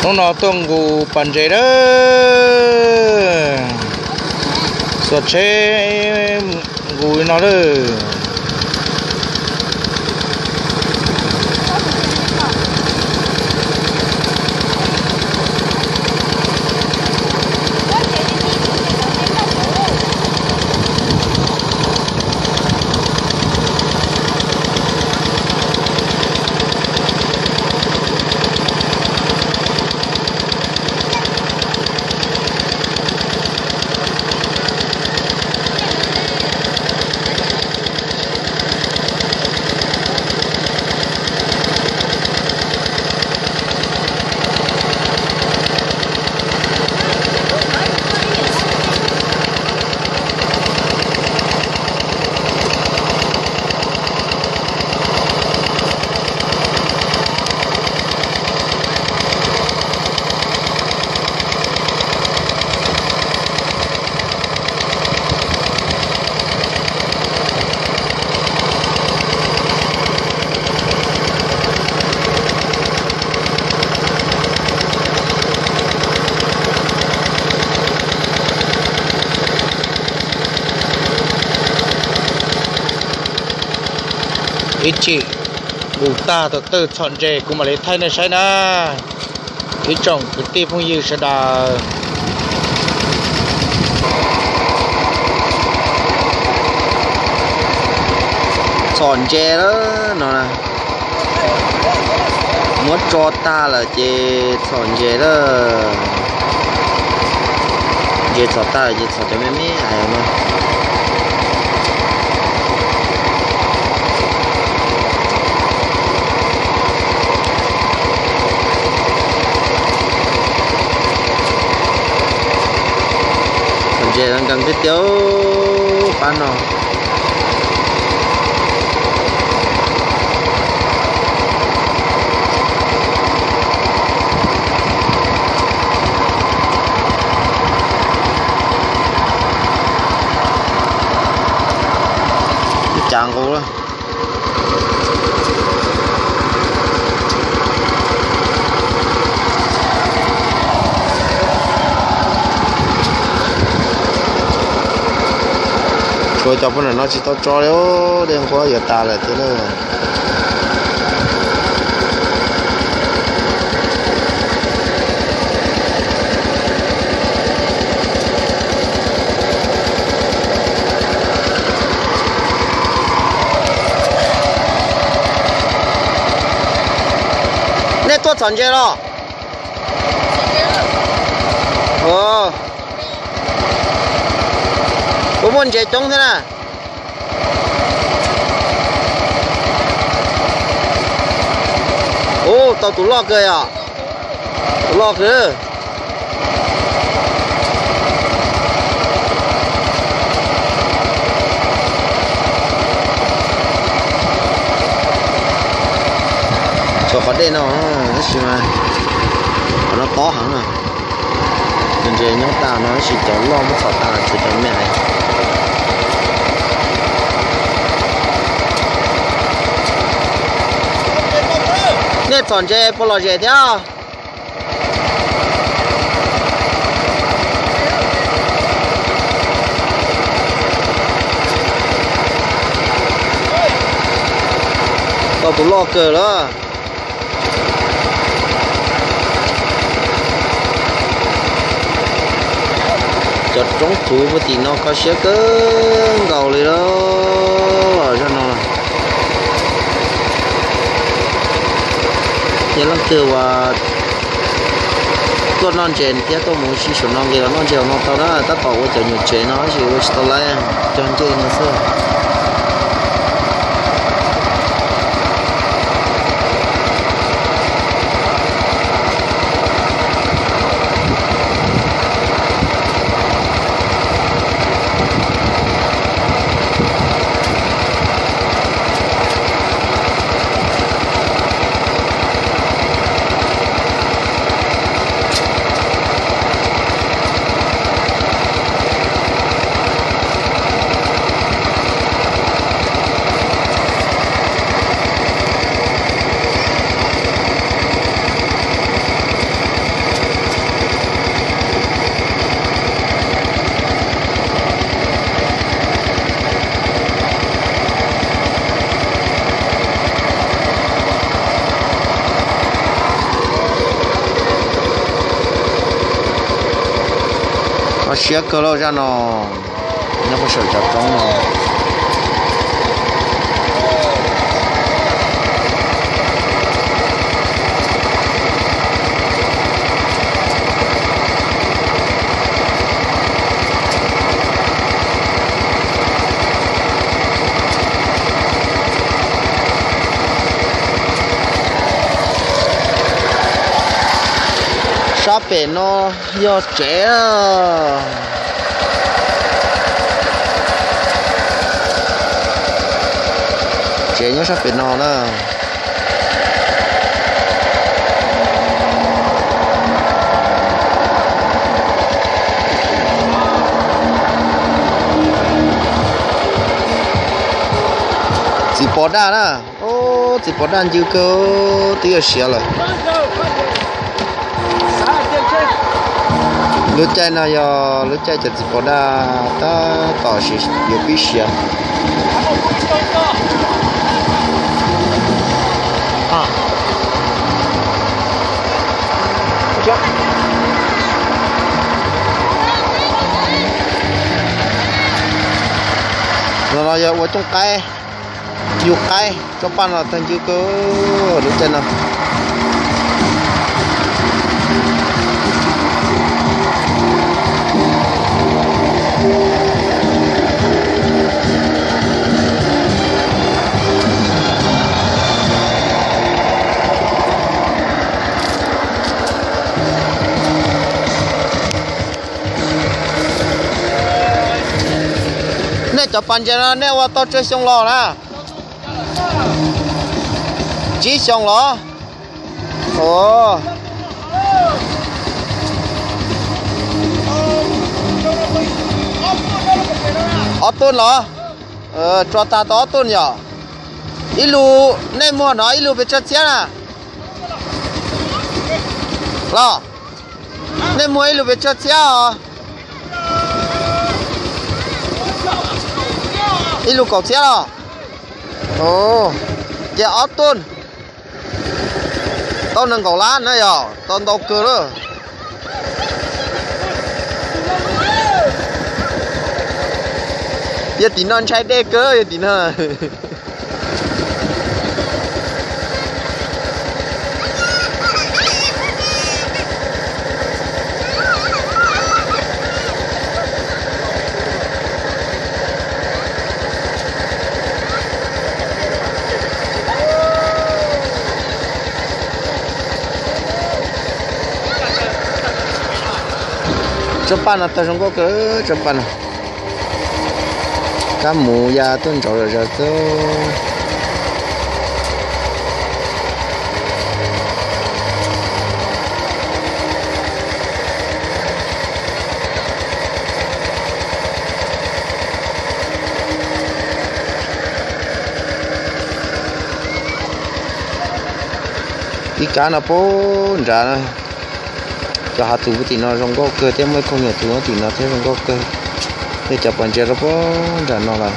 Hnub no tuaj nqus pas ntses lawm. Xuas tsheb nqus li no lawm. Ib chim nqus tag tus twg txhom ntses kuv mam li thaij nej saib na. Ib tsoom kwv tij phooj ywg sawv daws, txhom ntses lawm no. Muab tso tag lawm ces txhom ntses lawm. Ntses txhom tag lawm ces txhom cov me me ais no. Txhom ntses nkees tiag tiag pab no. Ib cav nqus lawm. Tshuav cov poj niam no tsis tau tso li, dej nqhuab yuav tas lawm thiab na. Nej tuaj txhom ntses los? Ua, muaj ntses coob thiab na. Ua, tau tus loj kawg yom. Tus loj kawg. Txog qhov dej no tab sis mas qhov no tob heev na. Tus ntses nyob tas no tab sis cov loj muab txhom tas tshuav cov me. Nej txhom ntses puas lom zem thiab? Tau tus loj kawg lawm. Cov roob tsuv puag tim no kho siab kawg nkaus li lawm zaj no. Yog leej twg uas tuaj noj ntses thiab tuaj mus ua si saum no nqis los noj ntses hauv no tau na, tab tom ua cov nyuam tsev no tab sis ua tsis tau lawm, cog ncej no xwb. Siab kawg lauj zaj no, nyob puag saum cov roob no. Sab pem no yog tsev. Tsev nyob sab pem no na. Txiv pos daj na. Txiv pos daj ncw kawg, twb yuav siav lawm. Lub caij no yog lub caij cov txiv pos daj tab tom yuav pib siav. Los no yog ua cooj qaib, yug qaib, tsob paj no tag ncw kawg lub caij no. Nej cov pas ntses no nej ua tau tsawg xyoo los na? Tsib xyoo los? Ob tuj los? Tso tag tau ob tuj yom. Ib lus, nej muag no ib lus pes tsawg txhiab na? Los, nej muag ib lus pes tsawg txhiab os? Ib lus kaum txhiab los? Ces ob tuj tau nees nkaum lab na yog tau ntau kawg lawm. Yog tim no ntshai dej kawg yog tim no. Tsob paj no tawg zoo nkauj kawg tsob paj no. Kab mus ya tuaj ntsauv zom zaws xwb. Ib kab no puag nrad na. Cov hav tus tim no zoo nkauj kawg thiab muaj ib koog nyuam tus tim no thiab zoo nkauj kawg. Tej cov pas ntses rau puag nram no lawm.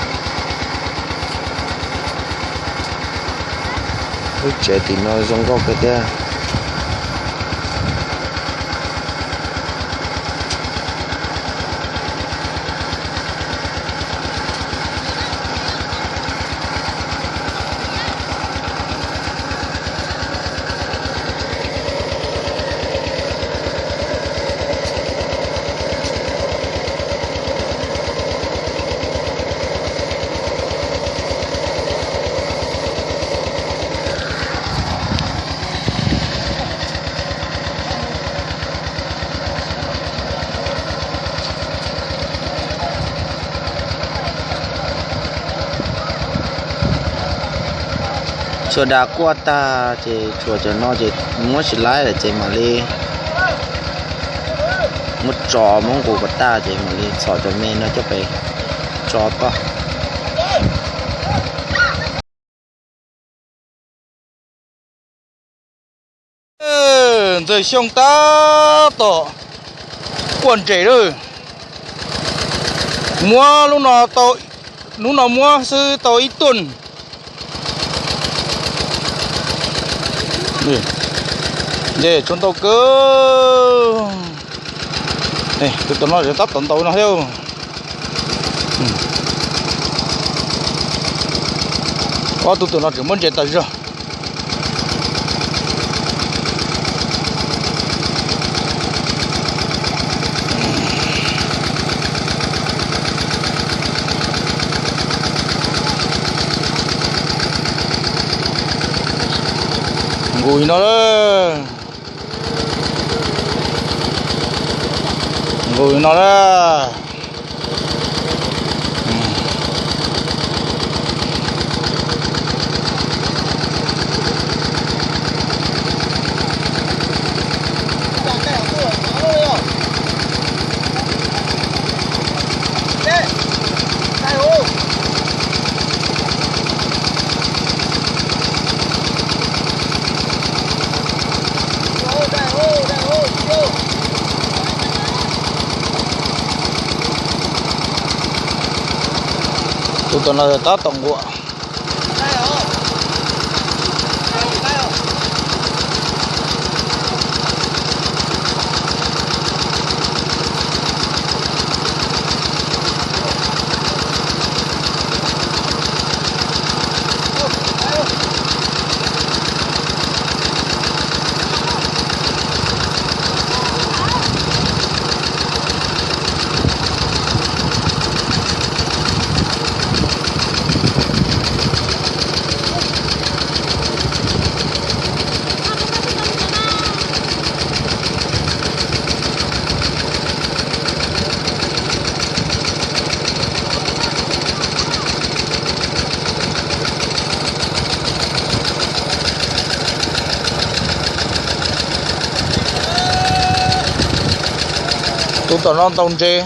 Lub tsev tim no zoo nkauj kawg thiab. Tshuav da quaj tag ces tshuav cov no ces muab tsis laib lawm ces mam li muab tso muab nqus kom tag ces mam li txhom cov me no coj pem tso toj. Ntxawg Xyooj tab tom kuaj nres lawm. Muab lub no, lub no muab xwb tau ib tuj. Nres tshuav ntau kawg. Tus tom no tab tom ntaus no thiab. Ob tug tom no tseem muab ntses tas zog. Nqus li no lawm. Nqus li no lawm. Tus tom no tab tom nquam. Tus tom no ntaus ntses.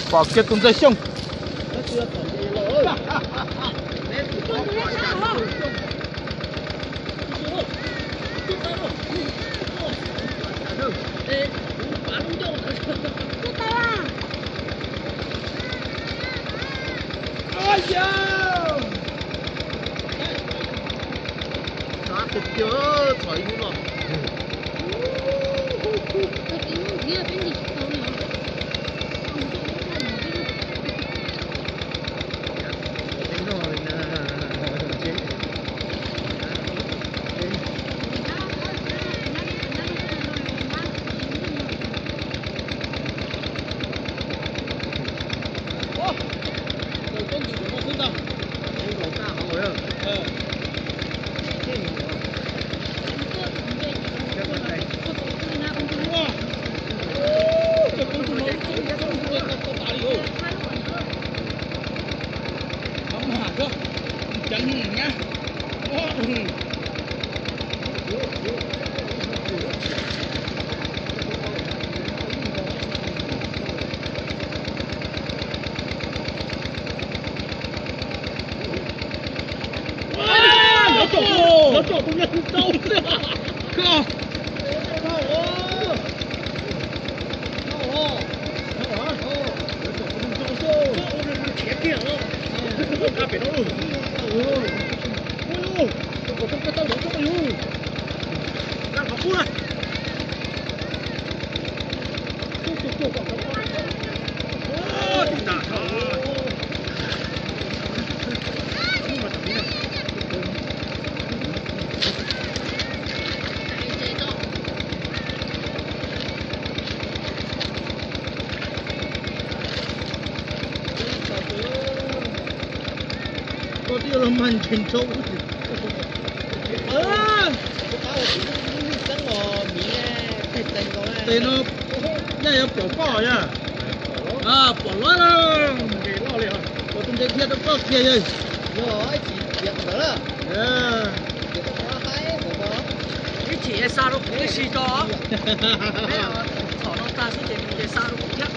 Pom kiag tus ntxawg Xyooj. Mas ntses ntshav. Tes no, yaj yuav pom koj yaj. Pom loj, ntses loj li. Ua tus ntses dhia rau koj kiag yawg. Ib chim xa rau kuv tib si tso. Peb txhom no tag xwb ces nws ces xa rau kuv thiab.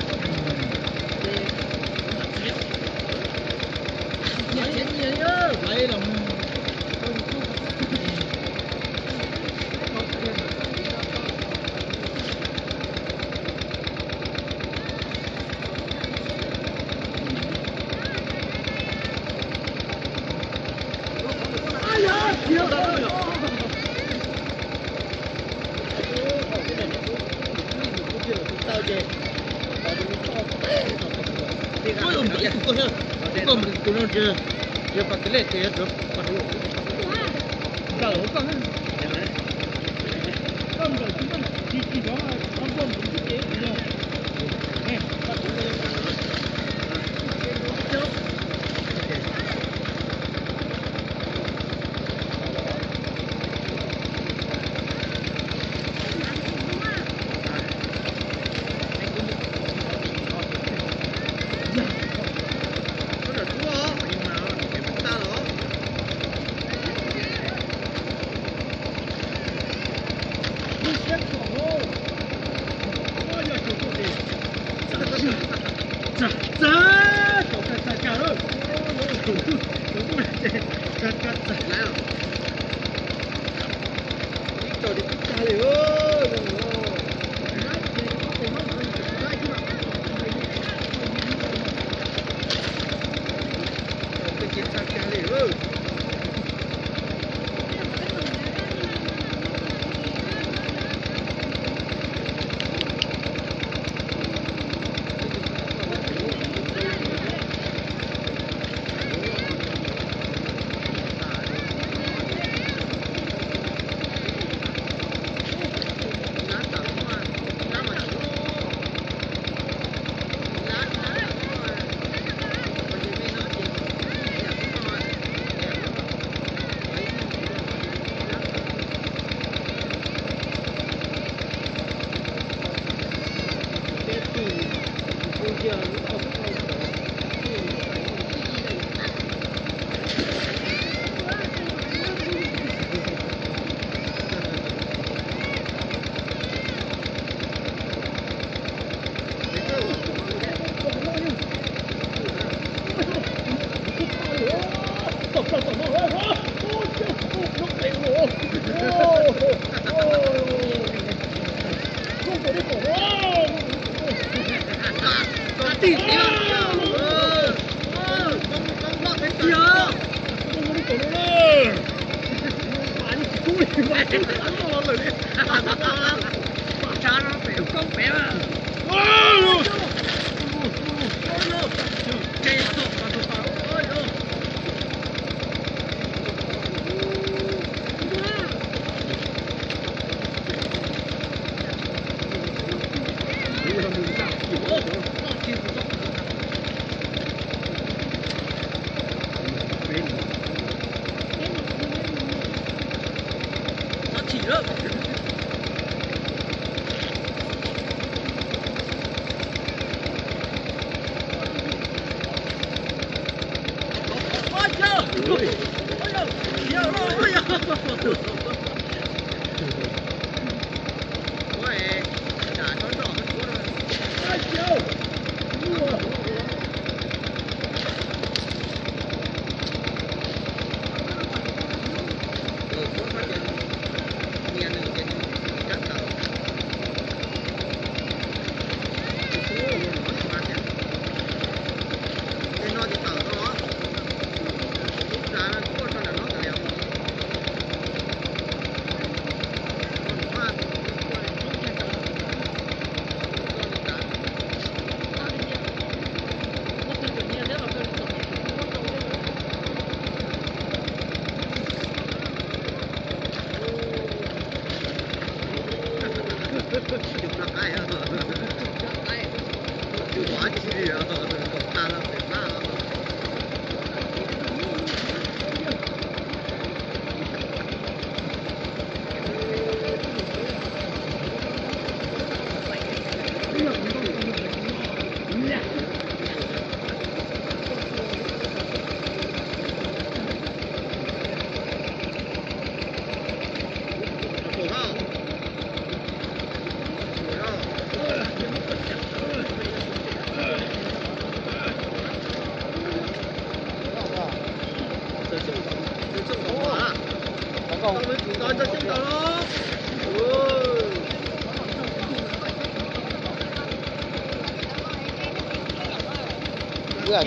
Ua, ua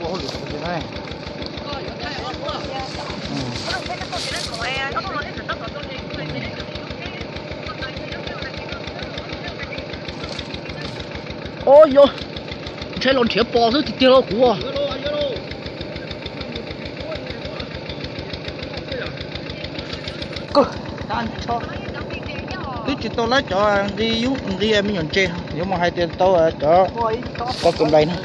hauj lwm no. Ua yog, ntshai los nrhiav pos xwb tiag tiag los kuv. Twb tsis tau lawv cov nqi, nqi me nyuam ntses, yuav mus hais tias tau cov pos complaint no.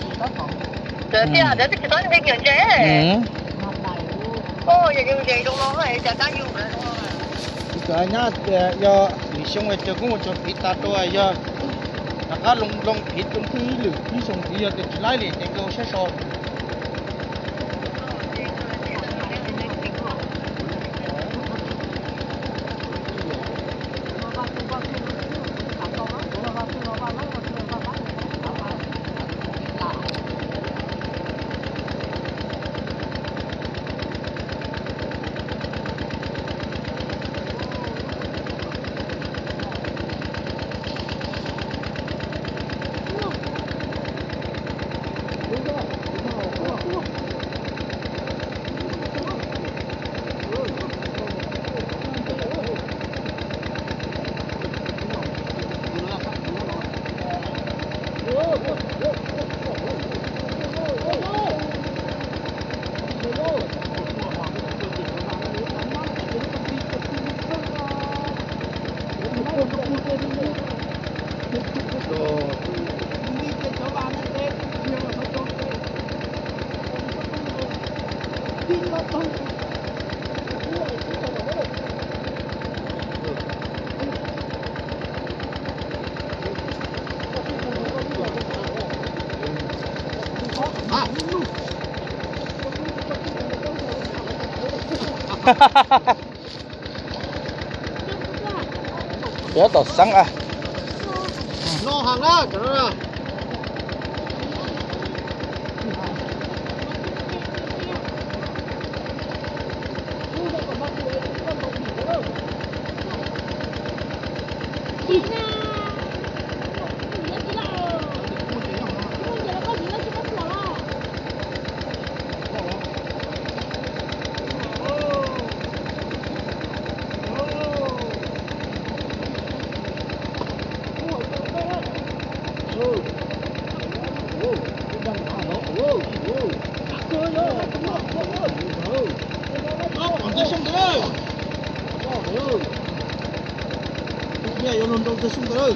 Kuv xav nyab tias yog lwm xyoo ces kuv mus tsuag phiv tas rau, yog rov qab loo phiv rau ib lwm ib xyoo phiv, yog tias tsis laib li ces nkawd ua siab so. Yuav tom xeeb a. Yuav luag nroo ntawd xwb ntag.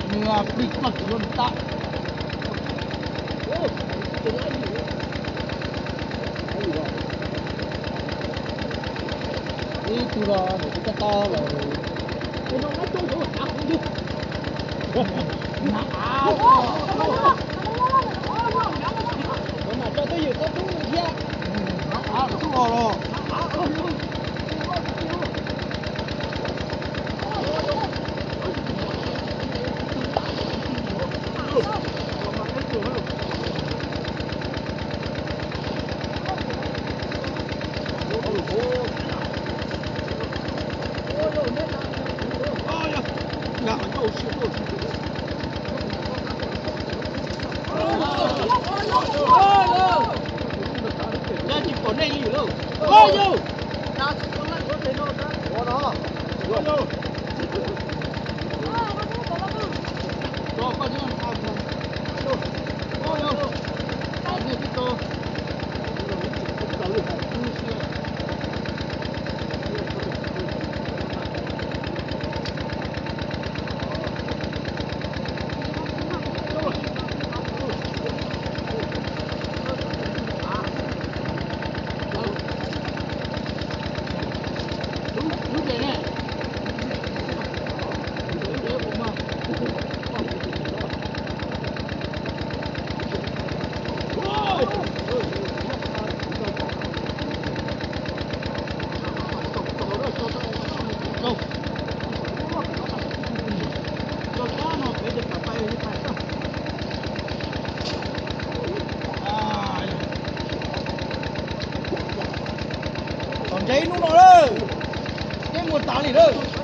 Nws plig koj tsis luag nws tab. Ib tug los nws kuv to to lawm. Kuv mam tso twj ywm txhob tub thiab. Tub los los. Lawv tsis pom nej li lawm. Ces ib hnub no lawm, ces mus tas li lawm.